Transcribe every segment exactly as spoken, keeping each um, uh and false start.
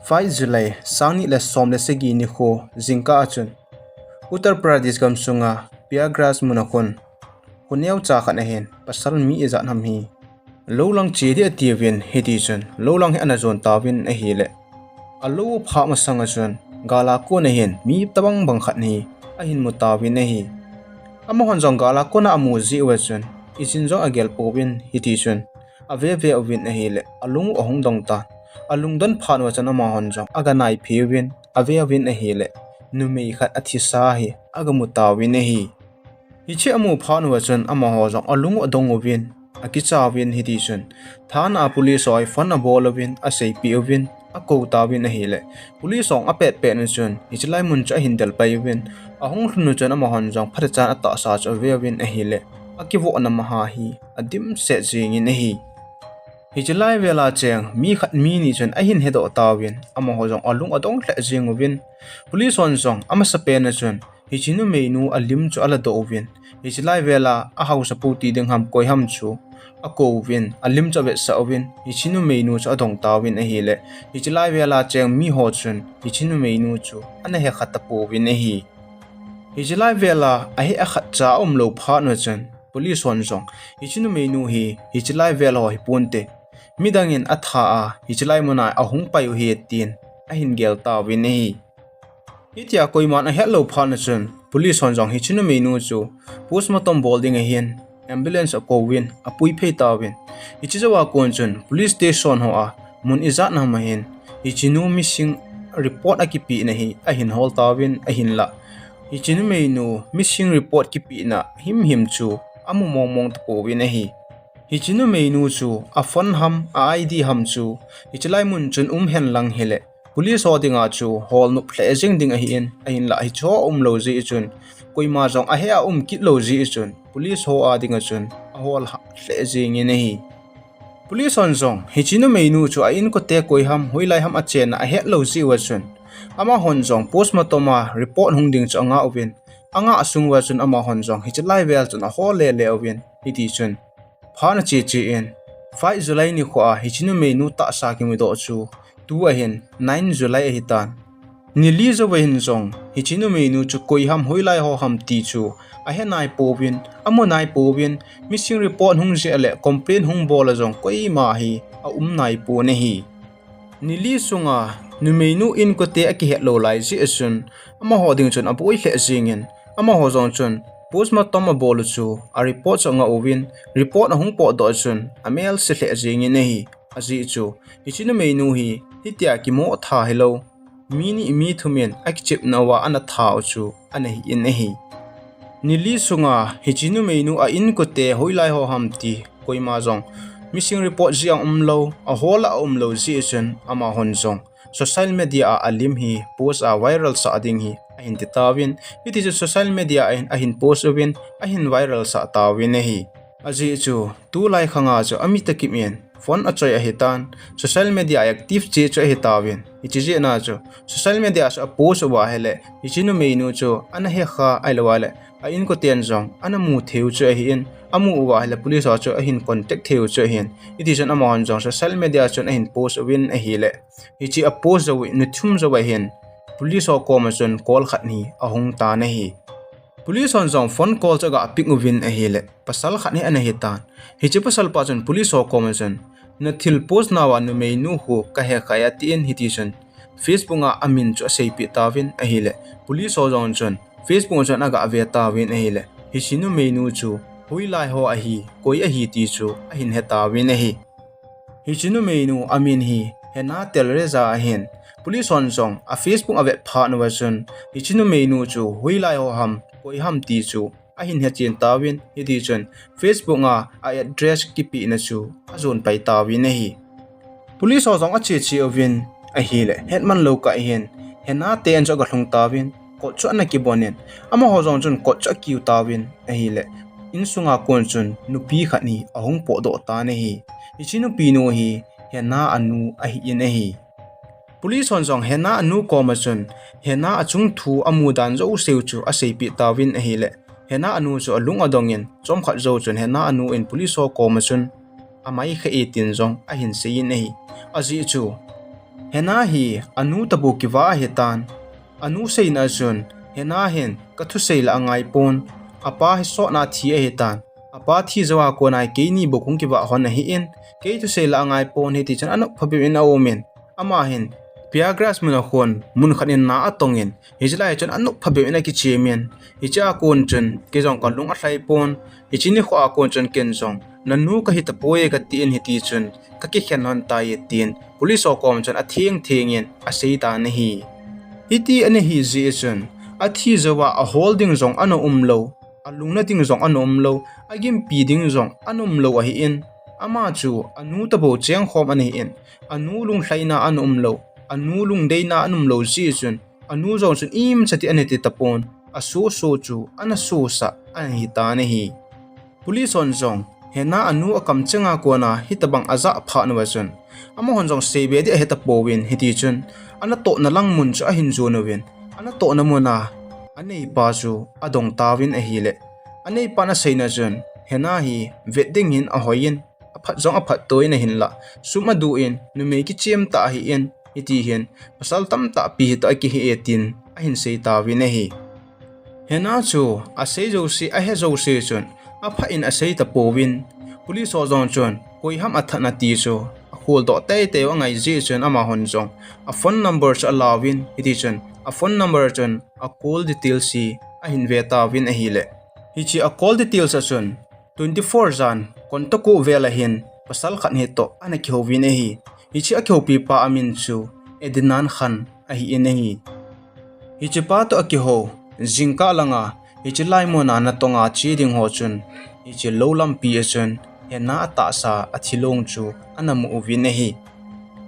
Five July, sang ni le som le sagi nikho, jingkah a chun Uttar Pradesh gamsunga Prayagraj mun a khun, kho neocha khat ahin, pasal mi ijat ham hi lou lang che ding atiuvin, hiti chun lou lang hi ana jon tauvin ahile, alou aphah masang a chun gal a kon ahin mi tabang bang khat hi ahin mu tauvin ahi. Amahon jong gal a kon a amu jeh uva chun, ijin jong agel pouvin, hiti chun ave ve uvin ahile, alung u ahung dong tan. Alungdon phat uva chun amahon jong aga naiphei uvin, ave uvin ahile, numei khat athisa hi aga mu tauvin ahi. Hiche amu phat uva chun amaho jong alung u adong uvin, akicha uvin, hiti chun thana a police ho hi phone abol uvin, aseipeh uvin, akou tauvin ahile, police hon apet pet na chun hiche lai mun chu ahin del pai uvin, ahung lhun u chun amahon jong phatechan atahsa chu ave uvin ahile, akivohna maha hi adimset jengin ahi. Hiche lai vel a cheng mi khat mi ni chun ahin hedoh tauvin, amaho jong alung adong lheh jeng uvin, police hon jong amasapen a chun hiche numeinu alim chu aladoh uvin, hiche lai vel a ahaosapu ti ding ham koi ham chu akou uvin, alim chu avetsah uvin, hiche numeinu chu adong tauvin ahile, hiche lai vel a cheng miho chun hiche numeinu chu ana hekha tapouvin ahi. Hiche lai vel a ahe akhatcha aumlou phat uva chun police hon jong hiche numeinu hi hiche lai vel ho hiponte, midang in atha a hiche lai mun a ahung pai u ahi tin ahin gel tauvin ahi. Hitia koiman ahetlou phat na chun police hon jong hiche numeinu chu postmortem bol ding ahin ambulance akouvin, apui phei tauvin, hiche jou a kon chun police station ho a mun ijat ham ahin hiche nu missing report akipehna hi ahin hol tauvin, ahinlah hiche numeinu missing report kipehna himhim chu amu mongmong tapouvin ahi. Hiche numeinu chu a phone ham, a ID ham chu hiche lai mun chun um hen lang hile, police ho dinga chu holnop lheh jeng ding ahin, ahinlah hiche ho aumlou jeh chun, koima jong ahe a um kit lou jeh chun police ho a dinga chun ahol lheh jengin ahi. Police hon jong hiche numeinu chu a inkote koi ham, hoilai ham achenna ahetlou jeh uva chun, amahon jong postmortem a report hung ding chu angah uvin, angah sung uva chun amahon jong hiche lai vel chun ahol lele uvin, hiti chun phat ache che in, five July nikho a hiche numeinu tahsa kimudoh chu tu ahin nine July ahitan. Ni li jouva hin jong hiche numeinu chu koi ham, hoilai ho ham ti chu ahe naipouvin, amu naipouvin, missing report hung jeh le complaint hung bol a jong koima hi aum naipon ahi. Ni li sunga numeinu inkote akihetlou lai jeh a chun, amaho ding chun aboi lheh jengin, amaho jong chun postmortem abol u chu a report chu angah uvin, report ahung potdoh a chun amelse lheh jengin ahi. Ajeh chu hiche numeinu hi hitia kimo tha hilou, mi ni mi thum in akichepna uva ana tha u chu ana hin ahi. Ni li sunga hiche numeinu a inkote hoilai ho ham ti koima jong missing report jeh a umlou, ahol a aumlou jeh chun amahon jong social media a alim hi post a viral sah ding hi ahin ti tauvin, hiti chun social media a hin ahin post uvin, ahin viral sah tauvin ahi. Ajeh chu tulai khanga chu ami takim in phone achoi ahitan, social media active che chu ahitauvin, hiche jeh a chu social media chu apost uva ahile hiche numeinu chu ana hekha ahilou le a inkoten jong ana mu thei u chu ahin, amu uva ahile police ho chu ahin contact thei u chu ahin, hiti chun amahon jong social media chun ahin post uvin ahile, hiche apost jou u ni thum jouva hin police ho koma chun call khat hi ahung tan ahi. Police hon jong phone call chu aga pick uvin ahile, pasal khat hi ana hitan. Hiche pasalpa chun police ho koma chun, nathil post nauva numeinu khu kahekhai atin, hiti chun Facebook a amin chu aseipeh tauvin ahile, police ho jong chun Facebook chun aga ve tauvin ahile, hiche numeinu chu hoilai ho ahi, koi ahi ti chu ahin he tauvin ahi. Hiche numeinu amin hi Hena Telreza ahin, police hon jong a Facebook avet phat uva chun hiche numeinu chu hoilai ho ham, koi ham ti chu ahin hechen tauvin, hiti chun Facebook a a address kipehna chu ajon pai tauvin ahi. Police ho jong ache che uvin ahile, hetman lou kah hin Hena ten chu aga lhung tauvin, kot chu ana kibon in, amaho jong chun kot chu akiu tauvin ahile, insunga kon chun nupi khat hi ahung potdoh tan ahi. Hiche nupinu hi Hena anu ahin ahi. Police hon jong Hena anu koma chun Hena achung thu amu dan jouseu chu aseipeh tauvin ahile, Hena anu chu alung adongin, chomkhat jou chun Hena anu in police ho koma chun amai khe e tin jong ahin seiyin ahi. Ajeh chu Hena hi anu tabou kivah ahitan. Anu seina a chun Hena hin kathusei la angaipon. Apa hi sotna thi ahitan. Apa thi jouva kona keini bou kahung kivah lhon ahin, kei thusei la angaipon, hiti chun anop phabep in aumin. Ama hin Piagrass mun a khun mun khat in na atongin, hichelai chun anop phabep in akichemin. Hichea kon chun kei jong kalung alhaipon. Hiche nikho a kon chun ken jong, nanu kahi tapoi e katin, hiti chun kakikhen lhon tai e tin police ho kom chun atheng thengin aseitan ahi. Hiti ana hi jeh chun, athi jouva ahol ding jong ana umlou, alungna ding jong ana umlou, agimpi ding jong ana umlou ahin. Ama chu anu tabou chengkhom ana hin, anu lunglhaina ana umlou, anu lungdeina ana umlou jeh chun, anu jong chun imcha ti ana ti tapon, asoso chu ana sosah ana hitan ahi. Police hon jong Hena anu akamchenga kona hitobang ajah phat uva chun, amahon jong seibe ding ahetapouvin, hiti chun anatohna lang mun chu ahin jon uvin, anatohna muna aneipa chu adong tauvin ahile, aneipan aseina chun Hena hi vet ding hin ahoiyin, aphat jong aphattoin ahinlah, sum adoh in, numei kichemtah ahin, hiti hin pasal tamtahpi hitoh akihe e tin ahin seitauvin ahi. Hena chu asei jouse, ahe jouse chun aphat in asei tapouvin, police ho jong chun koiham athat na ti chu akholdoh teitei u angai jeh chun amahon jong a phone number chu alauvin, hiti chun a phone number chun a call details hi ahin vetauvin ahile, hiche a call details a chun twenty four jan kontaku vel ahin pasal khat hitoh ana kihouvin ahi. Hiche akihoupipa amin chu Adnan Khan ahin ahi. Hichepa toh akihou jingkah langa hiche lai muna natonga che ding ho chun, hiche lou lampi a chun Hena atahsa athilong chu ana mu uvin ahi.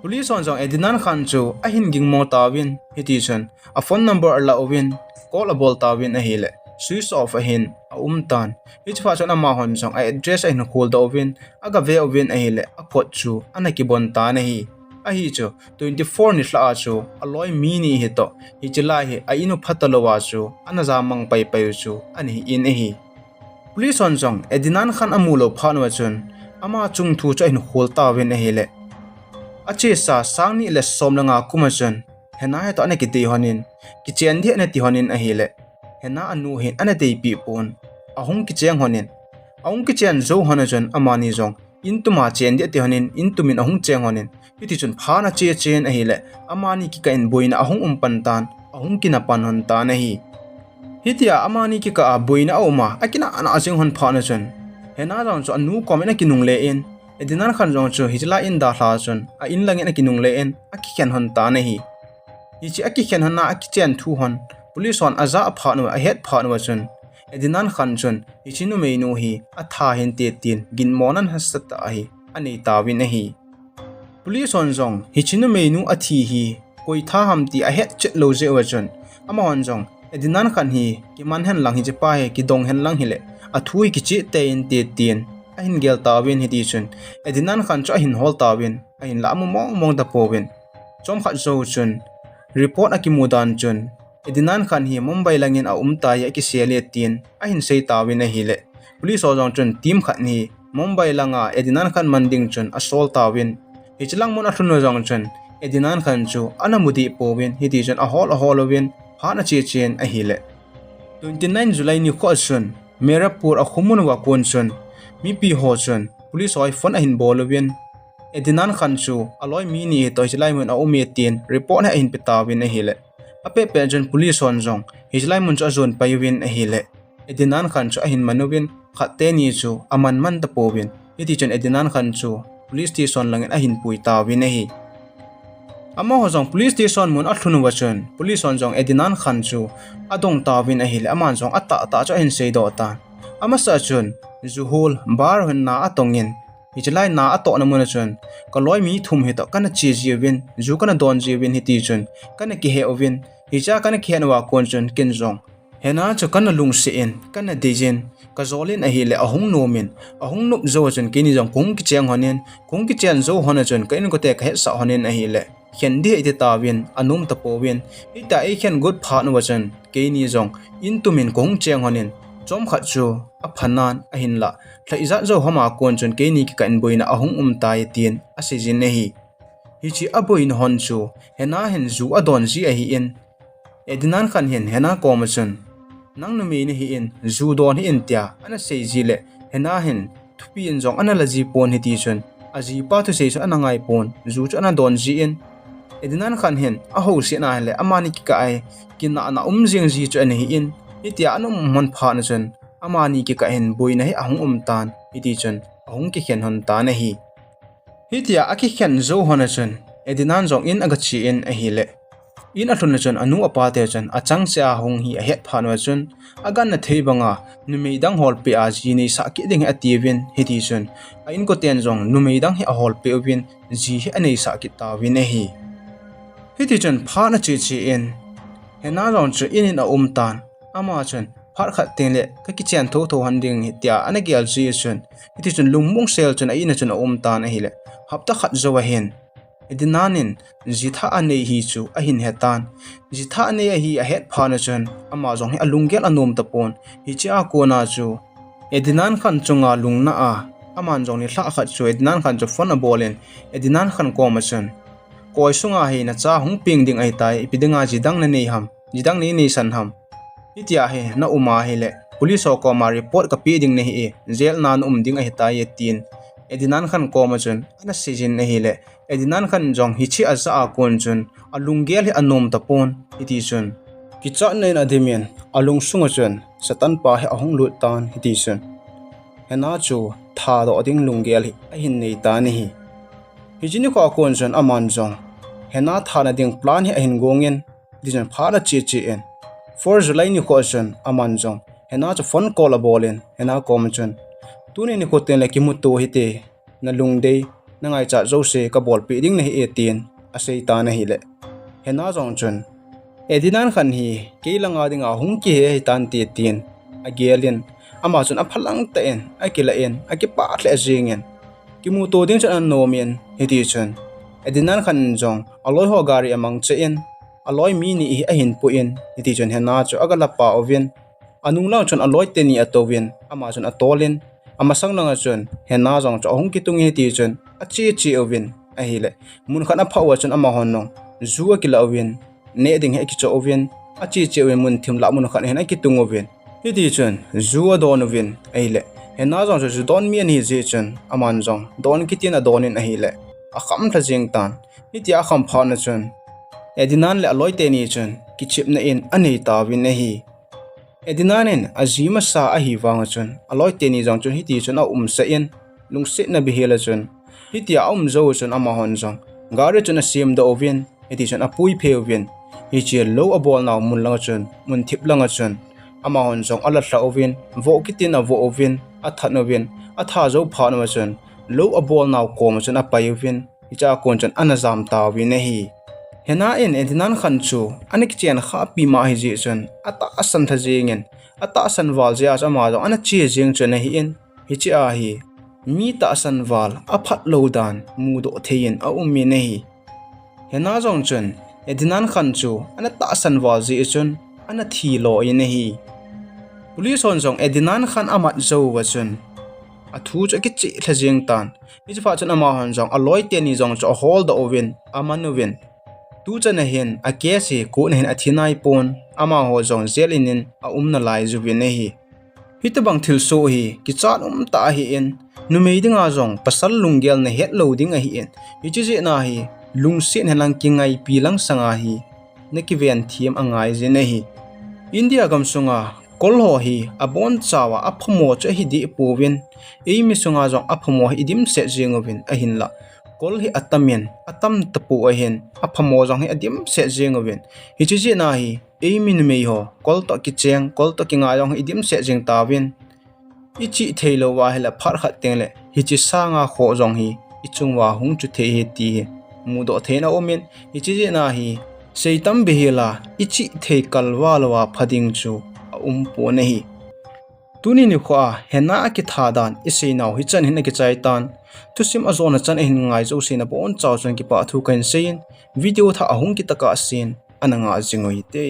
Police hon jong Adnan Khan chu ahin gingmo tauvin, hiti chun a phone number ala uvin, call abol tauvin ahile, switch off ahin aumtan. Hichephat chun amahon jong a address ahin kholdoh uvin, agave uvin ahile, akot chu ana kibon tan ahi. Ahi chu twenty four nilhah a chu aloi mi ni hitoh, hiche lai hi a inu phatalouva chu ana jamang paipai u chu ana hin ahi. Police hon jong Adnan Khan amulou phat uva chun ama chungthu chu ahin khol tauvin ahile, achesa sang ni le som le nga kum a chun Hena hitoh ana kidei lhonin, kichen ding ana ti lhonin ahile, Hena anu hin ana deipeh pon, ahung kicheng lhonin, ahung kichen jou lhon a chun amani jong intuma chen ding ati lhonin, intumin ahung cheng lhonin, hiti chun phat ache chen ahile, amani kikah in boina ahung um pan tan, ahung kina pan lhon tan ahi. Hitia amani kikah a boina auma, akinah nah jing lhon phat na chun, Hena jong chu anu komin akinungle in, Adnan Khan jong chu hiche lai in dalha chun a in langin akinungle in, akikhen lhon tan ahi. Hiche akikhen lhon a akichen thu hon police hon ajah phat uva, ahet phat uva chun, Adnan Khan chun hiche numeinu hi atha hinte tin ginmonan hasatah hi anei tauvin ahi. Police hon jong hiche numeinu athi hi koi tha ham ti ahet chet lou jeh uva chun, amahon jong Adnan Khan hi kiman henlang, hichepa hi kidong henlang hile, athu hi kicheh tei inte tin ahin gel tauvin, hiti chun Adnan Khan chu ahin hol tauvin, ahinlah amu mong mong tapouvin. Chomkhat jou chun report akimu dan chun, Adnan Khan hi Mumbai langin aumtai, akisel e tin ahin sei tauvin ahile, police ho jong chun team khat hi Mumbai langa Adnan Khan man ding chun asol tauvin, hiche lang mun alhun u jong chun Adnan Khan chu ana mudeh pouvin, hiti chun ahol ahol uvin phat ache chen ahile, twenty nine July nikho a chun Mirapur akhomun uva kon chun mipi ho chun police ho hi phone ahin bol uvin, Adnan Khan chu aloi mi ni hitoh hiche lai mun aum e tin report hi ahin pe tauvin ahile, apeh pet chun police hon jong hiche lai mun chu ajon pai uvin ahile, Adnan Khan chu ahin man uvin, khat teni chu aman man tapouvin, hiti chun Adnan Khan chu police station langin ahin pui tauvin ahi. Amaho jong police station mun alhun uva chun police hon jong Adnan Khan chu adong tauvin ahile, aman jong atahtah chu ahin seidoh tan. Amasa chun ju hol bar hin na atongin, hiche lai na atohna mun a chun kaloi mi thum hitoh kana che jiuvin, ju kana don jiuvin, hiti chun kana kihe uvin, hichea kana kihet uva kon chun ken jong Hena chu kana lungset in, kana deiyin, kajolin ahile ahung nomin, ahung nop jou a chun keini jong kahung kicheng lhonin, kahung kichen jou lhon a chun ka inkote kahetsah lhonin ahile, khen ding ahi ti tauvin, anom tapouvin, hitia eikhen got phat uva chun keini jong intumin kahung cheng lhonin, chomkhat chu aphanan ahinlah, lha ijat jou hama kon chun keini kikah in boina ahung umtai tin aseijin ahi. Hiche aboina hon chu Hena hin ju adon ji ahin, Adnan Khan hin Hena koma chun, "Nang numei nahin, ju don hih in," tia ana sei ji le, Hena hin thupi in jong ana la ji pon hiti chun, ajipa thusei chu ana ngai pon, ju chu ana don jin, Adnan Khan hin ahousetna hile amani kikah a hi kinahna um jing ji chu ana hin, hitia ana um hon phat na chun, amani kikah hin boina hi ahung um tan, hiti chun ahung kikhen hon tan ahi. Hitia akikhen jou hon a chun, Adnan jong in aga che in ahile, in alhun a chun anu apa te chun achang che a hung hi ahet phat uva chun, aganna thei banga numei dang holpeh a ji neisah kit ding hi atiuvin, hiti chun a inkoten jong numei dang hi aholpeh uvin, ji hi aneisah kit tauvin ahi. Hiti chun phat ache che in, Hena jong chu in in aum tan. Ama chun, phat khat teng le kakichen thotho hon ding hi, tia ana gel ji chun, hiti chun lungmong sel chun a in a chun aum tan ahile, hapta khat jou ahin, Adnan in ji thah anei hi chu ahin he tan. Ji thah anei ahi ahet phat na chun, ama jong hi alunggel anom tapon. Hiche a kona chu Adnan Khan chunga lungna a, aman jong nilhah khat chu Adnan Khan chu phone abol in, Adnan Khan koma chun, "Koi sunga hi nacha hung peng ding ahitai, ipi dinga ji dang nanei ham, ji dang nei neisan ham. Hitia hi naum ahile, police ho koma report kapeh ding nahi e, jail na naum ding ahitai e," tin Adnan Khan koma chun ana sei jin ahile, Adnan Khan jong hiche aja a kon chun alunggel hi anom tapon, hiti chun kichatna in adim in, alungsung a chun Satan pa hi ahung lut tan, hiti chun Hena chu thadoh ding lunggel hi ahin nei tan ahi. Hiche nikho a kon chun aman jong Hena thana ding plan hi ahin gong in, hiti chun phat ache che in, four July nikho a chun aman jong Hena chu phone call abol in, Hena koma chun, "Tuni nikho teng le kimuto hite, nalungdei, nangaichat jouse kabolpeh ding nahi e," tin asei tan ahile, Hena jong chun, "Adnan Khan hi kei langa dinga hung kihe ahi tante," tin agel in, ama chun aphalang tah in akilah in, akipah lheh jeng in, kimuto ding chun anom in, hiti chun Adnan Khan in jong aloi ho gari amang che in, aloi mi ni hi ahin pu in, hiti chun Hena chu aga lapa uvin, anung lang chun aloi teni atouvin, ama chun atol in, amasang langa chun Hena jong chu ahung kitung in, hiti chun ache che uvin ahile, mun khat aphah uva chun amahon jong ju akilah uvin, neh ding hi akichoh uvin, ache che uvin, mun thim lah mun khat hin akitung uvin. Hiti chun ju adon uvin ahile, Hena jong chu ju don mi ahi jeh chun, aman jong don kit in adon in ahile, akham lha jeng tan. Hitia akham phat na chun, Adnan le aloi teni chun kichepna in anei tauvin ahi. Adnan in aji masa ahi vang a chun, aloi teni jong chun hiti chun aumsah in, lungsetna behel a chun, hitia aum jou chun amahon jong gari chun asemdoh uvin, hiti chun apuiphe uvin, hiche lou abolnau mun langa chun, mun thip langa chun, amahon jong alah lha uvin, voh kit in avoh uvin, athat uvin, athat jou phat uva chun, lou abolnau koma chun apai uvin, hiche a kon chun ana jam tauvin ahi. Hena in Adnan Khan chu ana kichen khahpi ma ahi jeh chun, atahsan lha jeng in, atahsan val jeh a chu ama jong ana che jeng chu ana hi in, hiche a hi mi tahsan val aphat lou dan mudoh thei in aum in ahi. Hena jong chun Adnan Khan chu ana tahsan val jeh chun ana thi lo in ahi. Police hon jong Adnan Khan amat jou uva chun athu chu akicheh lha jeng tan. Hiche phat chun amahon jong aloi teni jong chu aholdoh uvin, aman uvin, tuchan a hin a case hi court a hin athi nai pon, amaho jong jail in in aum nalai jiuvin ahi. Hitobang thilsoh hi kichat umtah ahin, numei dinga jong pasal lunggel na het lou ding ahin, hiche jeh a hi lungset hen lang kingaipi lang sanga hi na kiven them angai jin ahi. India gamsunga kol ho hi abonchauva aphamo chu ahi deh pouvin, eimi sunga jong aphamo hi idimset jeng uvin, ahinlah kol hi atam in, atam tapou ahin, aphamo jong hi adimset jeng uvin. Hiche jeh a hi eimi numei ho kol toh kicheng, kol toh kingai jong hi idimset jeng tauvin. Ichih thei louva ahile phat khat teng le hiche sanga khoh jong hi ichung uva hung chu thei ahi ti hi mudoh thei in aum in, hiche jeh a hi seitam behel a ichih thei kalval uva pha ding chu aum pon ahi. Tuni nikho a Hena akitha dan iseinau hichan hin akichai tan. Thusim ajona chan ahin ngai jouse nabonchauva chun kipa thu kahin sei in, video thah ahung kit tokah sen ana ngah jing uvin te.